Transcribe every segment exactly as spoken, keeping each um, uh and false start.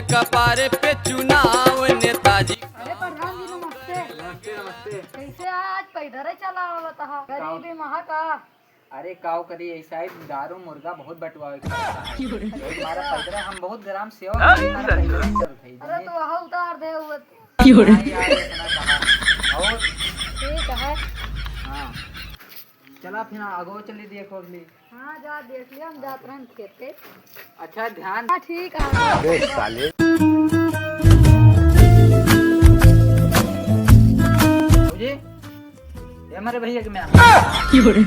कपारे पे चुनाव नेताजी। अरे प्रधान जी नमस्ते। नमस्ते, नमस्ते। कैसे आज पैदल ही चला आवत हा? गरीबी महा का। अरे काव करी, ऐसा ही दारू मुर्गा बहुत बटवावे के पड़ता है। यही हमारा पैदल, हम बहुत ग्राम सेवक हैं, हमारा पैदल ही चलत है। अरे तो वहाँ उतार दे हुआ। क्यों रे? हाँ यार, इतना कहा। और? ठीक है। हाँ। चला फिर आगो चली देखो अगली। हाँ, जा देख लिया, हम जात रहन खेते। अच्छा, ध्यान। हाँ, ठीक है। अबे साले। भौजी, ये हमारे भैया के मैं।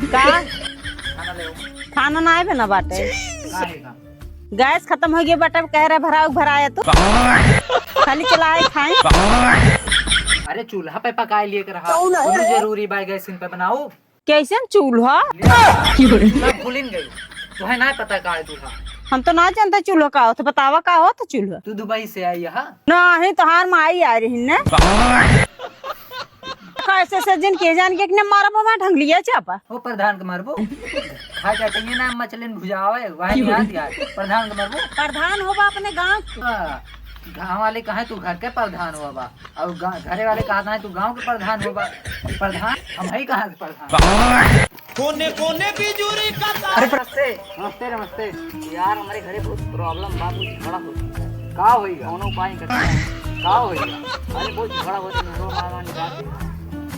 का? खाना ले आओ। खाना ना आए ना बाटे। का है का? गैस खत्म हो गया बाटे, कह रहे भराओ, भराया तो। खाली चलाए खाए। अरे चूल्हा पे पकाए लिए के रहा। कौन है? कौनो जरूरी बा गैस इन पे बनाओ? कैसन चूल्हा? ले, सब भूलिन गई। तुहे ना पता का है चूल्हा? हम तो ना जानते चूल्हा का होत, बतावा का होत चूल्हा? तू दुबई से आई है? नहीं, तोहार माई आ रही ने। कैसे से जिन के जान के एकने मारा बाबा ढंगलिया चापा। ओ प्रधान के मारबो। खा जाते ये ना मछलिन भुजावे, वही याद यार। प्रधान के मारबो। प्रधान होबा अपने गाँव के। हाँ, गाँव वाले कहे तू घर के प्रधान होबा। और गा-, घरे वाले कहत हैं, "तू गाँव के प्रधान होबा।" प्रधान? हम ही कहाँ के प्रधान? कोने कोने बिजुरी का तार। अरे, नमस्ते। नमस्ते, नमस्ते। यार, हमारे घरे बहुत problem बा, बहुत झगड़ा होत है। का होइगा? कौनो उपाय नहीं करता है। का होइगा? अरे, बहुत झगड़ा होत है, मेहरो मारा नहीं जाते।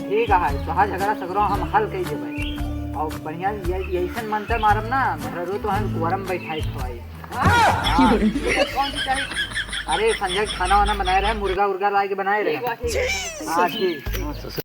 ठीक है, तो हाँ, झगड़ा सगरो हम हल कर देबे। और बढ़िया, ये, ये ऐसन मंत्र मारब ना, मेहरो तो हम कुआरम बैठाई खवाई। हाँ, हाँ। कौन सी चाहिए? अरे, संजय खाना वाना बनाए रहे, मुर्गा उर्गा ला के बनाए रहे। ठीक बा, ठीक बा। हाँ, ठीक।